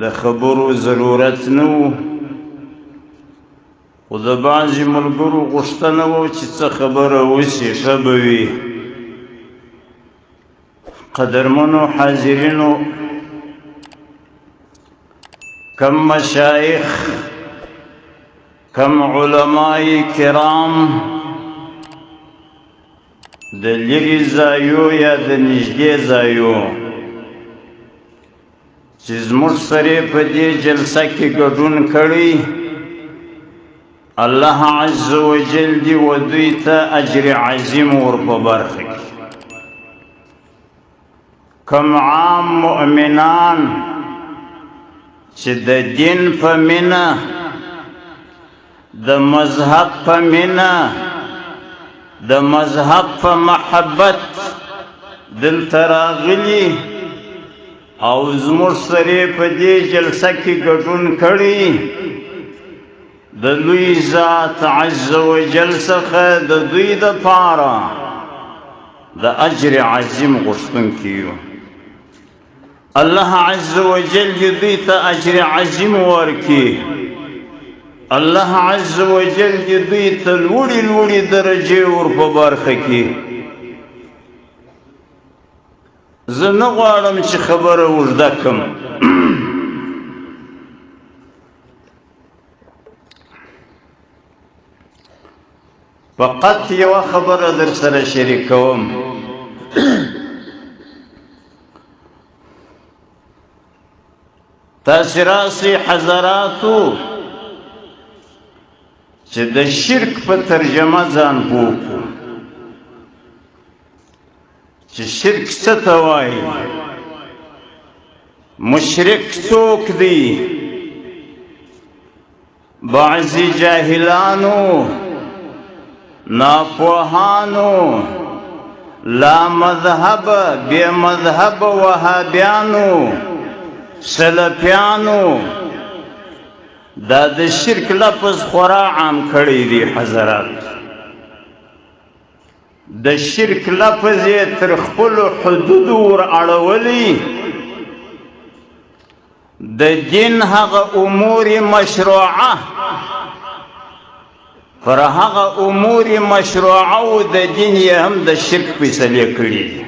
د خبرو ضرورت نه و، خو د بعضې ملګرو غوښتنه وه چې څه خبره وسي ښه به وي. قدرمنو حاضرینو، کم مشایخ، کم علماء کرام د لرې ځایو یا د نږدې ځایو چې زموږ سره په دې جلسه کې ګډون کړی، الله عز وجل دې و دوی ته اجر عظیم ور په برخه کړي. کم عام مؤمنان چې د دین په مینه، د مذهب په مینه، د مذهب په محبت دلته راغلي او زموږ سره په دې جلسه کې ګډون کړي، د لوی ذات عز وجل څخه د دوی د پاره د اجر عظیم غوښتونکي یو. الله عز وجل دې دوی ته اجر عظیم ورکړي. الله عز وجل دې دوی ته لوړې لوړې درجې ور په برخه کړي. زه نه غواړم چې خبره اوږده کړم. فقط یوه خبره در سره شریکوم. تاسې راسئ حضراتو چې د شرک په ترجمه ځان پوه کړو چې شرک څه ته وایي، مشرک څوک دی. بعضی جاهلانو، ناپوهانو، لا مذهب، بے مذهب وهابیانو، سلفیانو دا د شرک لفظ خورا عام کړی دی. حضرات، د شرک لفظ یې تر خپلو حدودو ور اړولی. د دین هغه امور مشروعه، پر هغه امور مشروعه او د دین یې هم د شرک فیصلې کړي دي.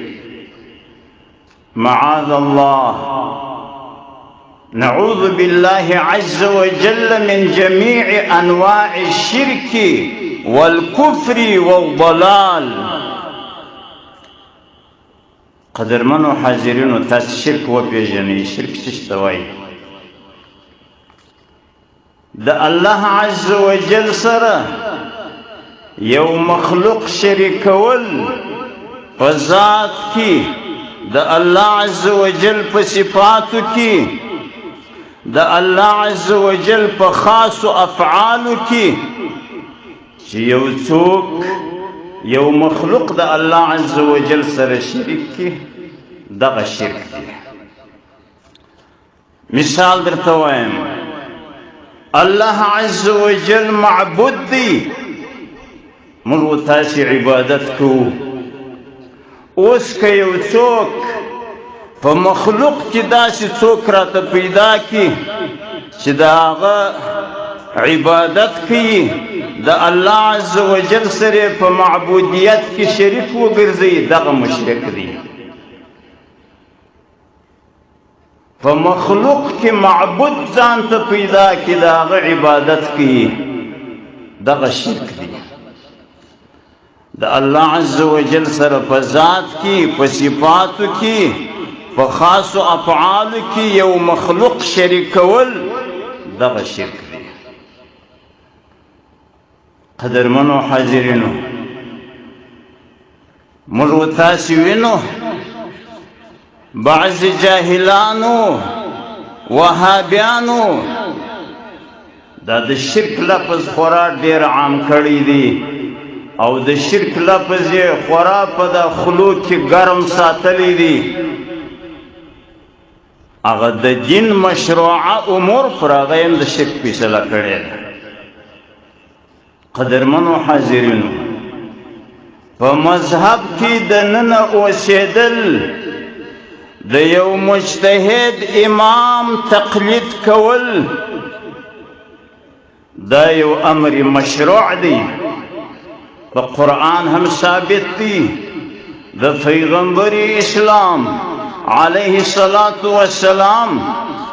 معاذ الله، نعوذ بالله عز وجل من جميع انواع الشرك والكفر والضلال. قدرمنو حاضرینو، تاسو شرک وپیژنئ. شرک څه ته وایي؟ د الله عز وجل سره یو مخلوق شریکول په ذات کې، د الله عز وجل په صفاتو کې، د الله عز وجل په خاصو افعالو کې، چې یو څوک یو مخلوق د الله عز وجل سره شریک کی، دغه شرک دی. مثال درته وایم، الله عز وجل معبود دی، موږ تاسو عبادت کوو. اوس که یو څوک په مخلوق کې داسې څوک راته پیدا کی چې د هغه عبادت کوي، د الله عز وجل سره په معبودیت کې شریک وګرځي، دغه مشرک دی. په مخلوق کې معبود ځان ته پیدا کی، د هغه عبادت کوي، دغه شرک دی. د الله عز وجل سره په ذات کې، په صفاتو کې، په خاصو افعالو کې یو مخلوق شریکول دغه شرک دی. قدرمنو حاضرینو، موږ و تاسې وینو بعضې جاهلانو، وهابیانو دا د شرک لفظ خورا ډیر عام کړی دی او د شرک لفظ یې خورا په د خلو کې ګرم ساتلی دی. هغه د دین مشروعه امور پر هغه هم د شرک فیصله کړې ده. قدرمنو حاضرینو، په مذهب کې د ننه اوسېدل، د یو مجتهد امام تقلید کول دا یو امر مشروع دی، په قرآن هم ثابت دی، د پیغمبر اسلام علیه الصلاة والسلام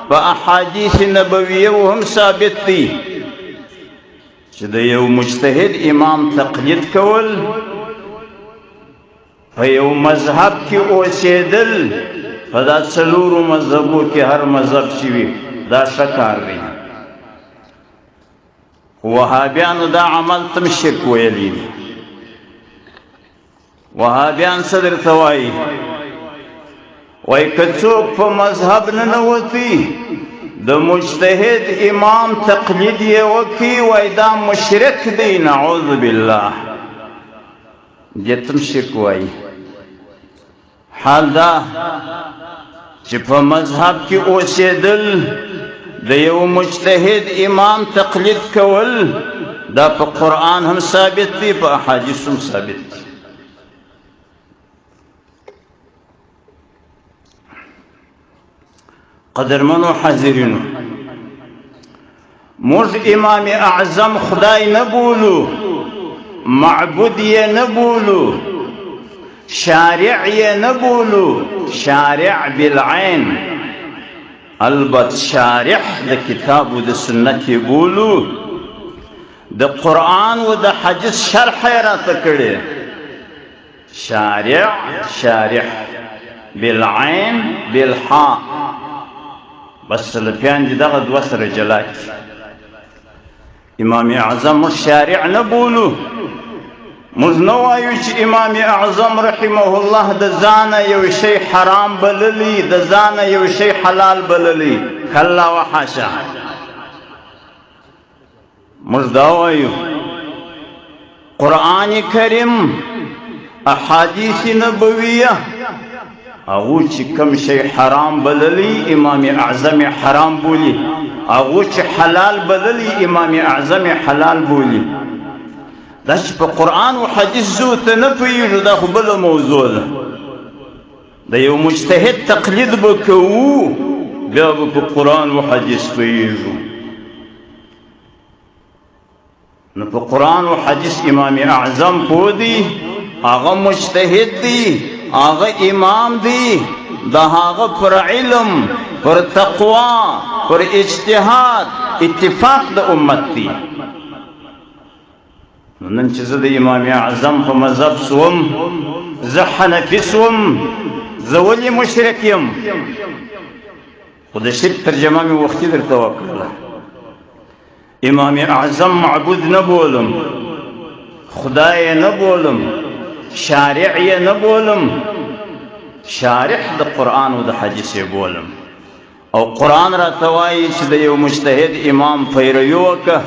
په احادیث نبویه هم ثابت دی چې د یو مجتهد امام تقلید کول، په یو مذهب کې اوسېدل، په دا څلورو مذهبو کې هر مذهب چې وي دا ښه کار دی. وهابیانو دا عمل تم شرک ویلی دی. وهابیان څه درته وایي؟ وایي که څوک په مذهب ننوتی د مجتهد امام تقلید یې وکړي، وایي دا مشرک دی، نعوذ بالله. دې تم شرک وایي. حال دا چې په مذهب کې اوسېدل، د یو مجتهد امام تقلید کول، دا په قرآن هم ثابت دی، په احادیث هم ثابت دی. قدرمنو حاضرینو، موږ امام اعظم خدای نه بولو، معبود یې نه بولو، شارع یې نه بولو، شارع بالعین، البت شارح د کتاب و د سنت یې بولو، د قرآن و د حدیث شرح یې راته کړې. شارع شارح بالعین بالحاء، بس سلفیان دې دغه دوه سره جلا کړي. امام اعظم موږ شارع نه بولو، موږ نه وایو چې امام اعظم رحمه الله د ځانه یو شی حرام بللی، د ځانه یو شی حلال بللی، کلا وحاشا. موږ دا وایو قرآن کریم، احادیث نبویه، هغو چې کوم شی حرام بللی امام اعظم حرام بولي، هغو چې حلال بللی امام اعظم حلال بولي. دا چې په قرآن او حدیث زو ته نه پوهېږو دا خو بله موضوع ده. د یو مجتهد تقلید به کوو، بیا به په قرآن او حدیث پوهېږو. نو په قرآن او حدیث امام اعظم پوه دی، هغه مجتهد دی، هغه امام دی، د هغه پر علم، پر تقوا، پر اجتهاد اتفاق د امت دی. نو نن چې زه د امام اعظم په مذهب سوم، زه حنفي سوم، زه ولې مشرک یم؟ خو د شرک ترجمه مې وختي درته وکړله. امام اعظم معبود نه بولم، خدای یې نه بولم، شارع یې نه بولم، شارح د قرآن او د حدیث یې بولم. او قرآن راته وایي چې د یو مجتهد امام پیروي وکړه،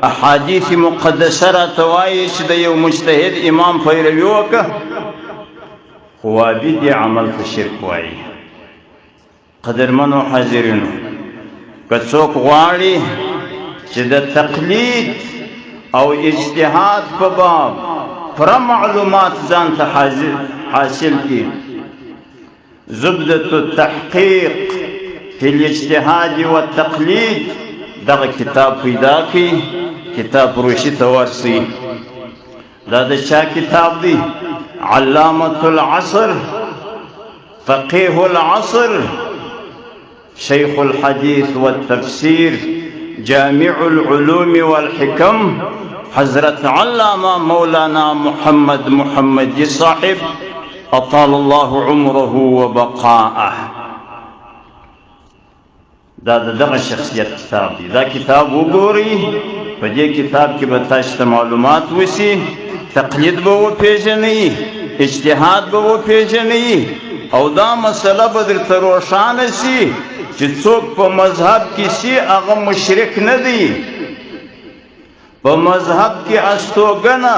احادیث مقدسه راته وایي چې د یو مجتهد امام پیروي وکړه، خو وابي دې عمل ته شرک وایي. قدرمنو حاضرینو، که څوک غواړي چې د تقلید او اجتهاد په باب پوره معلومات ځان ته حاصل کړي، زبدة التحقیق فی الاجتهاد والتقلید دغه کتاب پیدا کړي، کتاب فروشي ته ورسي. دا د چا کتاب دی؟ علامة العصر، فقيه العصر، شيخ الحديث والتفسير، جامع العلوم والحكم، حضرت علامة مولانا محمد محمدي صاحب، أطال الله عمره وبقاءه. دا د دغه شخصیت کتاب دی. دا کتاب وګورئ، په دې کتاب کې به تاسو ته معلومات وشي، تقلید به وپېژنئ، اجتهاد به وپېژنئ، او دا مسله به درته روښانه شي چې څوک په مذهب کې شي هغه مشرک نه دی. په مذهب کې استوګنه،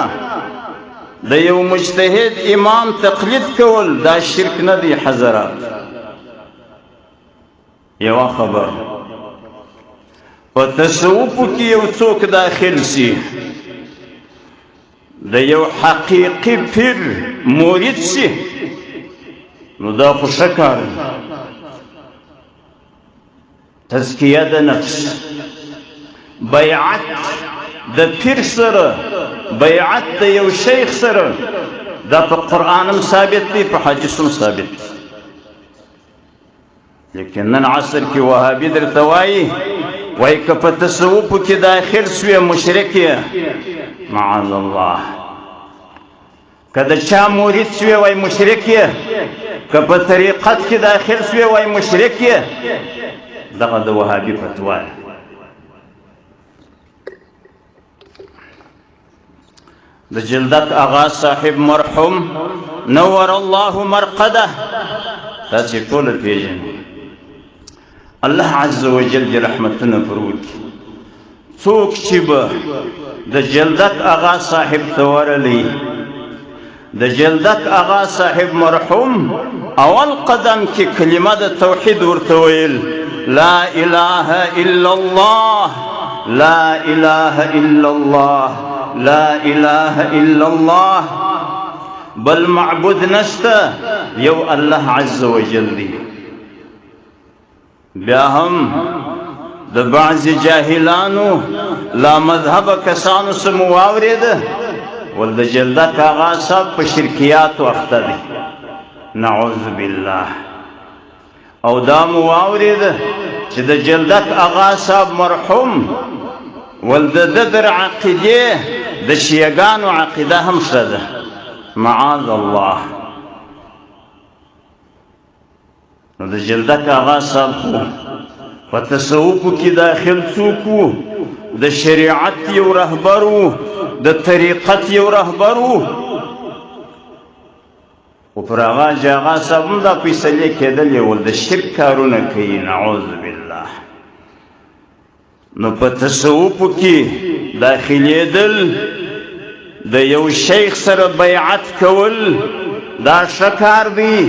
د یو مجتهد امام تقلید کول، دا شرک نه دی. حضرات، یوه خبر، په تصوف کې یو څوک داخل شي، د یو حقیقي پیر مرید شي، نو دا خو ښه کار دی. تزکیه د نفس، بیعت د پیر سره، بیعت د یو شیخ سره، دا په قرآن هم ثابت دی، په حدیث هم ثابت دی. لیکن نن عصر کې وهابي درته وایي، وایي که په تصوفو کې داخل سوې مشرک یې، معاذ الله. که د چا مرید سوې وای مشرک یې، که په طریقت کې داخل سوې وای مشرک یې. دغه د وهابي فتوا ده. د جلدک آغا صاحب مرحوم نور الله مرقده، تاسې ټول پېژنئ. الله عز وجل دې رحمتونه پر وکړي. څوک چې به د جلدک آغا صاحب ته ورغلی، د جلدک آغا صاحب مرحوم اول قدم کې کلمه د توحید ورته ویل، لا اله الا الله، لا اله الا الله، لا اله الا الله، بل معبود نشته یو الله عز وجل دی. بیا هم د بعضې جاهلانو لا مذهبه کسانو څه مو واورېده، ول د جلدک آغا صاحب په شرکیاتو اخته دی، نعوذ بالله. او دا مو واورېده چې د جلدک آغا صاحب مرحوم ول د ده در عقیدې د شیعګانو عقیده هم ښه ده، معاذ الله. نو د جلدک آغا صاحب خو په تصوفو کې داخل څوک وو، د شریعت یو رهبر وو، د طریقت یو رهبر وو، خو پر هغه آغا صاحب هم دا فیصلې کېدلې ول د شرک کارونه کوي، نعوذ بالله. نو په تصوف کې داخلېدل، د یو شیخ سره بیعت کول، دا ښه کار دی،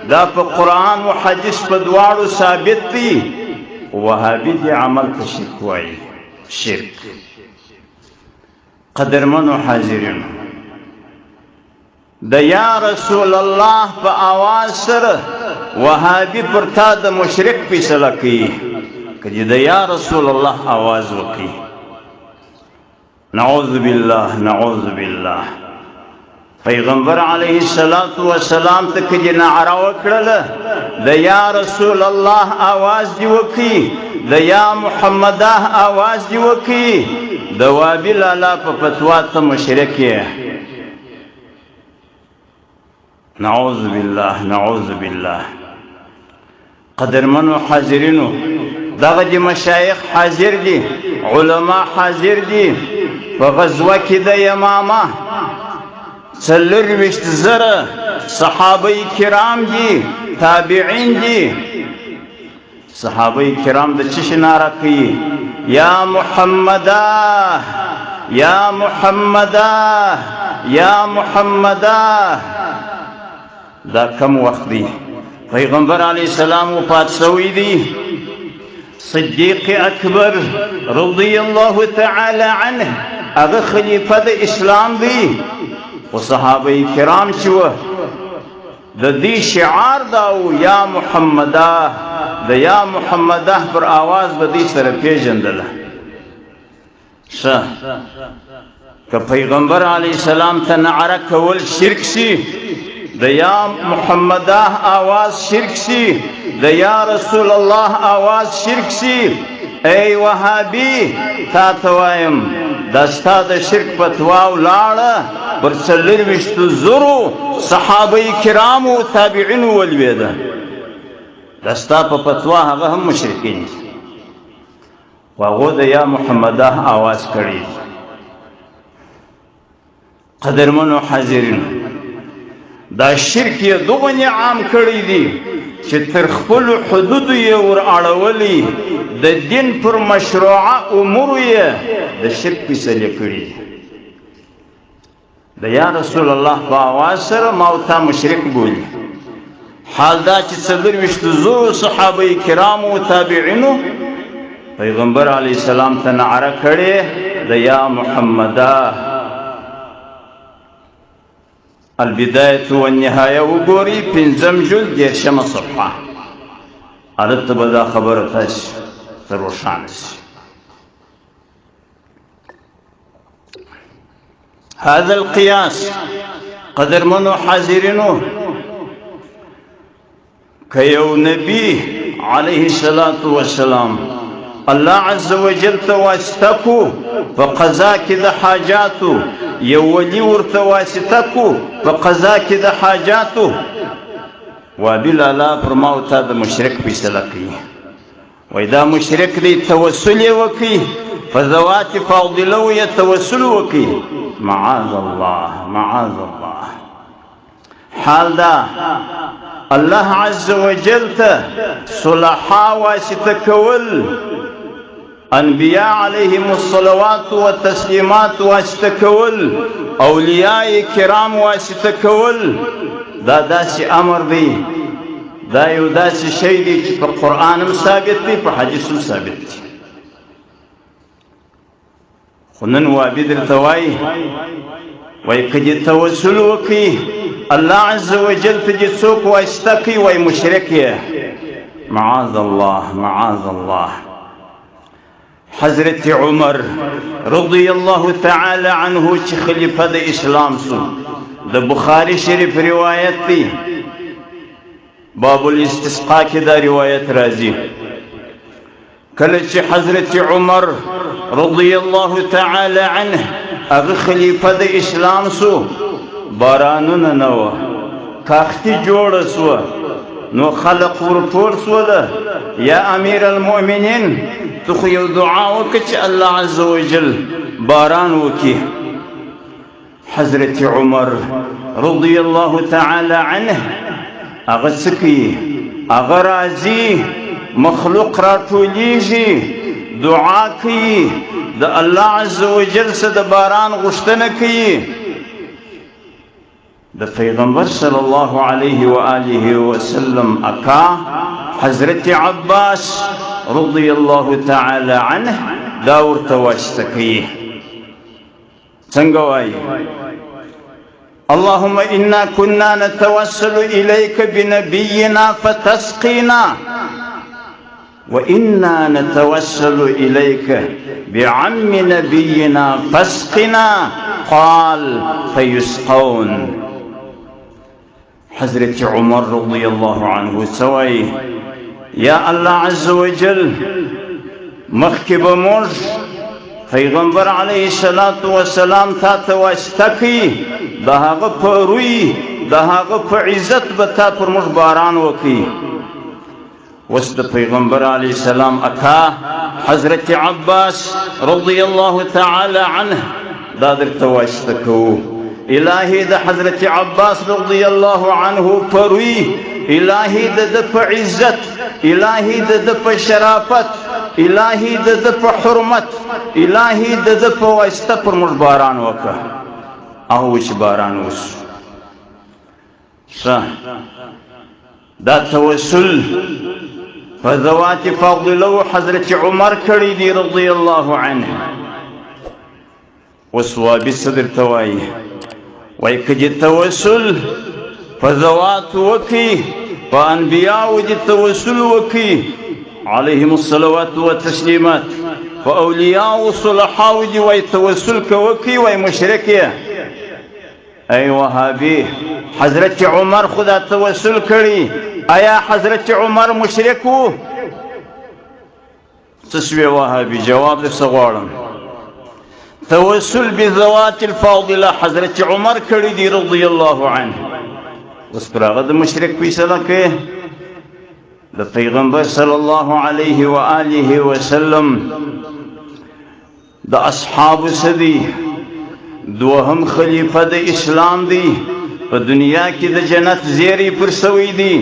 دا په قرآن او حدیث په دواړو ثابت دی. وهابي دې عمل ته شرک وایي، شرک. قدرمنو حاضرینو، د یا رسول الله په آواز سره وهابي پر تا د مشرک فیصله کوي، که دې د یا رسول الله آواز وکړي، نعوذ بالله، نعوذ بالله. پیغمبر علیه الصلاة والسلام ته که دې نعره وکړله، د یا رسول الله آواز دې وکړي، د یا محمده آواز دې وکړي، د وابي لالا په فتوا ته مشرک یې، نعوذ بالله، نعوذ بالله. قدرمنو حاضرینو، دغه دي مشایخ حاضر دي، علما حاضر دي. په غزوه کې د یمامه 24,000 صحابه کرام دي، تابعین دي. صحابه کرام د څه شي ناره کوي؟ یا محمدا، یا محمدا، یا محمدا. دا کم وخت دی، پیغمبر علیه السلام وفات شوی دی. صدیق اکبر رضی الله تعالی عنه هغه خلیفه د اسلام دی، خو صحابه کرام چې وه د دې شعار دا و، یا محمده. د یا محمده پر آواز به دوی سره پېژندله. ښه، که پیغمبر علیه السلام ته نعره کول شرک شي، د یا محمده آواز شرک شي، د یا رسول الله آواز شرک شي، ای وهابي تا ته وایم، دا ستا د شرک فتوا ولاړه پر 24,000 صحابه کرامو تابعینو ولوېده. دا ستا په فتوا هغه هم مشرکین دي، خو هغو د یا محمده آواز کړی دی. قدرمنو حاضرینو، دا شرک یې دغونې عام کړی دی چې تر خپلو حدودو یې ور اړولی، د دین پر مشروعه امورو یې د شرک فیصلې کړي دي. د یا رسول الله په آواز سره ما او تا مشرک بولي، حال دا چې 24,000 صحابه کرامو تابعینو پیغمبر علیه السلام ته نعره کړې د یا محمده. البدایة والنهایه وګورئ، پنځم جلد 30مه صفحه، هلته به دا خبره تاسې ته روښانه شي. هذا القياس قدرمنو حاضرینو، که یو نبی علیه الصلاة والسلام الله عز وجل ته واسطه کو په قضا کې د حاجاتو، یو ولی ورته واسطه کو په قضا کې د حاجاتو، وابي لالا پر ما او تا د مشرک فیصله کوي، وای دا مشرک دی، توسل یې وکړي په ذوات فاضله یې توسل وکړي. معاذ الله، معاذ الله. حال دا الله عز وجل ته صلحا واسطه کول، انبیاء علیهم الصلوات والتسلیمات واسطه کول، اولیاء کرام واسطه کول، دا داسې امر دی، دا یو داسې شی دی چې په قرآن هم ثابت دی، په حدیث هم ثابت دی. خو نن وابي درته وایي، وایي که دې توسل وکړي الله عز وجل ته دې څوک واسطه کوي، وایي مشرک یې. معاذ الله، معاذ الله. حضرت عمر رضی الله تعالی عنه چې خلیفه د اسلام سو، د بخاری شریف روایت دی، باب الاستسقا کې دا روایت راځي، کله چې حضرت عمر رضی الله تعالی عنه هغه خلیفه د اسلام سو، بارانونه نه وه، کاختي جوړه سوه، نو خلق ورټول سوله، یا امیر المؤمنین ته خو یو دعا وکړه چې الله عز وجل باران وکړي. حضرت عمر رضی الله تعالی عنه هغه څه کوي؟ هغه راځي، مخلوق راټولیږي، دعا کوي، د الله عز وجل څخه د باران غوښتنه کوي. د پیغمبر صلی الله علیه و آله وسلم اکا حضرت عباس رضی الله تعالی عنه دا ورته واسطه کوي. څنګه وایي؟ اللهم إنا كنا نتوسل إليك بنبينا فتسقينا، وإنا نتوسل إليك بعم نبينا فاسقنا. قال فيسقون. حضرت عمر رضی الله عنه سوای، یا الله عز وجل مخکې به موږ پیغمبر علیه الصلاة والسلام تا ته واسطه کوي، د هغه په روی، د هغه په عزت به تا پر موږ باران وکړي. اوس د پیغمبر علیه السلام اکا حضرت عباس رضی الله تعالی عنه دا درته واسطه کوو، الهي د حضرت عباس رضی الله عنه په روی، الهي د ده په عزت، الهي د ده په شرافت، الهي د ده په حرمت، الهي د ده په واسطه پر موږ باران وکړه. هغه چې باران وسو. ښه، دا توسل په ذوات فاضله حضرت عمر کړی دی رضی الله عنه. اوس وابي څه درته وایي؟ وایي که دې توسل په ذوات وکړي، په انبیاو دې توسل وکړي علیهم الصلوات والتسلیمات، په اولیاو صلحاو دې وایي توسل که وکړي، وایي مشرک یې. ای وهابي، حضرت عمر خو دا توسل کړی، آیا حضرت عمر مشرک و؟ څه شوې وهابي؟ جواب درڅه غواړم. توسل بذوات الفاضله حضرت عمر کړی دی رضی الله عنه، اوس پر هغه د مشرک فیصله کوي؟ د پیغمبر صلی الله علیه و آله وسلم د اصحابو څه دی، دوهم خلیفه د اسلام دی، په دنیا کې د جنت زیری پر سوی دی،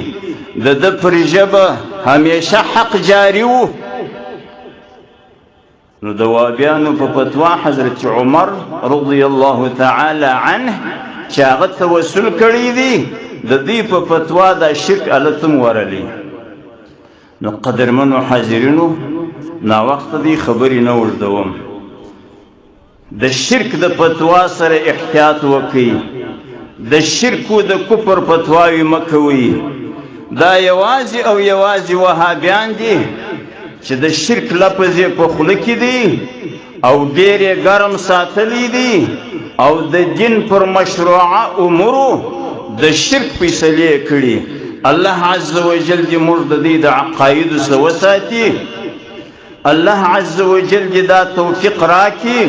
د ده پر ژبه همیشه حق جاری و. نو د وابیانو په فتوا حضرت عمر رضی الله تعالی عنه چې هغه توسل کړی دی، د دې په فتوا دا شرک هلته هم ورغلی. نو قدرمنو حاضرینو، ناوخته دی، خبرې نه اوږدوم. د شرک د فتوا سره احتیاط وکړئ. د شرک او د کفر فتواوې مه کوئ. دا یوازې او یوازې وهابیان دي چې د شرک لفظ یې په خوله کې دی او ډېر یې ګرم ساتلی دی او د دین پر مشروعه امورو د شرک فیصلې کړي. الله عز وجل دې موږ د دوی د عقایدو څخه وساتي. الله عز وجل دې دا توفیق راکړي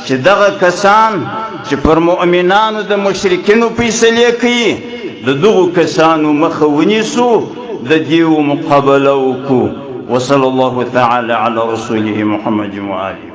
چې دغه کسان چې پر مؤمنانو د مشرکینو فیصلې کوي، د دغو کسانو مخه ونیسو، د دیو مقابله وکړو. وصلی الله تعالی علی رسوله محمد و آله.